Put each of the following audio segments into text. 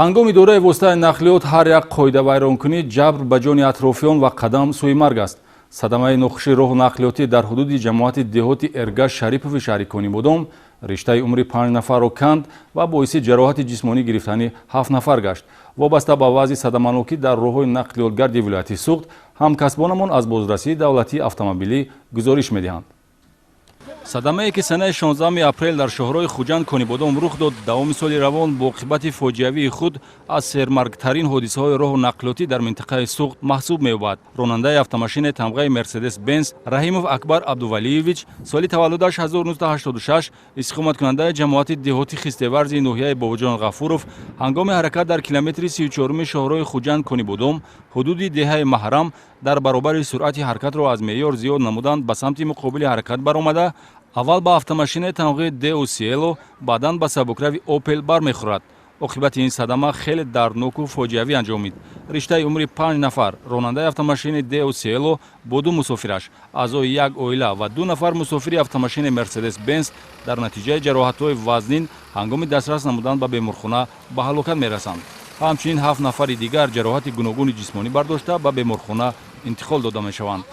Ҳангоми идораи воситаи нақлиёт ҳар як қоидавайронкунӣ ҷабр ба ҷони атрофиён ва қадам сӯи марг аст. Садамаи нохуши роҳу нақлиётӣ дар ҳудуди ҷамоати деҳоти Эргаш Шарипови шаҳри Конибодом риштаи умри панҷ нафарро канд ва боиси ҷароҳати ҷисмонӣ гирифтани ҳафт нафар гашт. Вобаста ба вазъи садаманокӣ дар роҳҳои нақлиётгарди вилояти Суғд, ҳамкасбонамон аз бозрасии давлатии автомобилӣ гузориш медиҳанд. Садамае, ки санаи 16 апрел дар шоҳроҳи Хуҷанд Конибодом рух дод, давоми соли равон бо оқибати фоҷиавии худ аз сермаргтарин ҳодисаҳои роҳу нақлиётӣ дар минтақаи Суғд маҳсуб меёбад. Ронандаи автомашинаи тамғаи Мерседес Бенз Раҳимов Акбар Абдувалиевич, соли таваллудаш 1986, истиқоматкунандаи ҷамоати деҳоти Хистеварзи ноҳияи Бобоҷон Ғафуров, ҳангоми ҳаракат дар километри 34-уми шоҳроҳи Хуҷанд Конибодом, ҳудуди деҳаи Маҳрам, дар баробари суръати ҳаракатро аз меъёр зиёд намудан, ба самти муқобили ҳаракат баромада, аввал ба автомашинаи тамғаи Деу Сиело, баъдан ба сабукрави Опел бармехӯрад. Оқибати ин садама хеле дардноку фоҷиавӣ анҷомид. Риштаи умри панҷ нафар: ронандаи автомашини Деу Сиело бо ду мусофираш, аъзои як оила, ва ду нафар мусофири автомашини Мерседес Бенз дар натиҷаи ҷароҳатҳои вазнин ҳангоми дастрас намудан ба беморхона ба ҳалокат мерасанд. Ҳамчунин ҳафт нафари дигар ҷароҳати гуногуни ҷисмонӣ бардошта, ба беморхона интиқол дода мешаванд.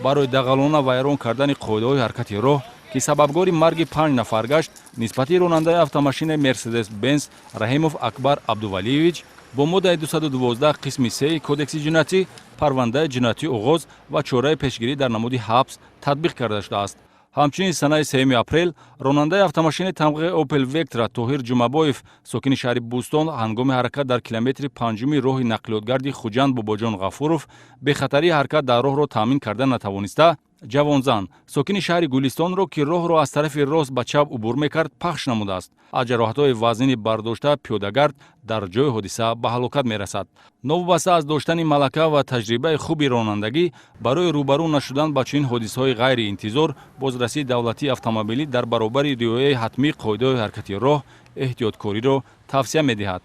Барои дағалона вайрон кардани қоидаҳои ҳаракати роҳ, ки сабабгори марги панҷ нафар гашт, нисбати ронандаи автомашинаи Мерседес Бенз Раҳимов Акбар Абдувалиевич бо моддаи 212 қисми 3 Кодекси ҷиноятӣ парвандаи ҷиноятӣ оғоз ва чораи пешгирӣ дар намуди ҳабс татбиқ карда шудааст. Ҳамчунин санаи 3 апрел ронандаи автомашинаи тамғаи Опел Вектра Тоҳир Ҷумабоев, сокини шаҳри Бӯстон, ҳангоми ҳаракат дар километри панҷуми роҳи нақлиётгарди Хуҷанд Бобоҷон Ғафуров бехатарии ҳаракат дар роҳро таъмин карда натавониста, ҷавонзан, сокини шаҳри Гулистонро, ки роҳро аз тарафи рост ба чап убур мекард, пахш намудааст. Аз ҷароҳатҳои вазнини бардошта, пиёдагард дар ҷои ҳодиса ба ҳалокат мерасад. Новобаста аз доштани малака ва таҷрибаи хуби ронандагӣ, барои рӯбарӯ нашудан ба чунин ҳодисаҳои ғайриинтизор, бозрасии давлатии автомобилӣ дар баробари риояи ҳатмии қоидаҳои ҳаракати роҳ эҳтиёткориро тавсия медиҳад.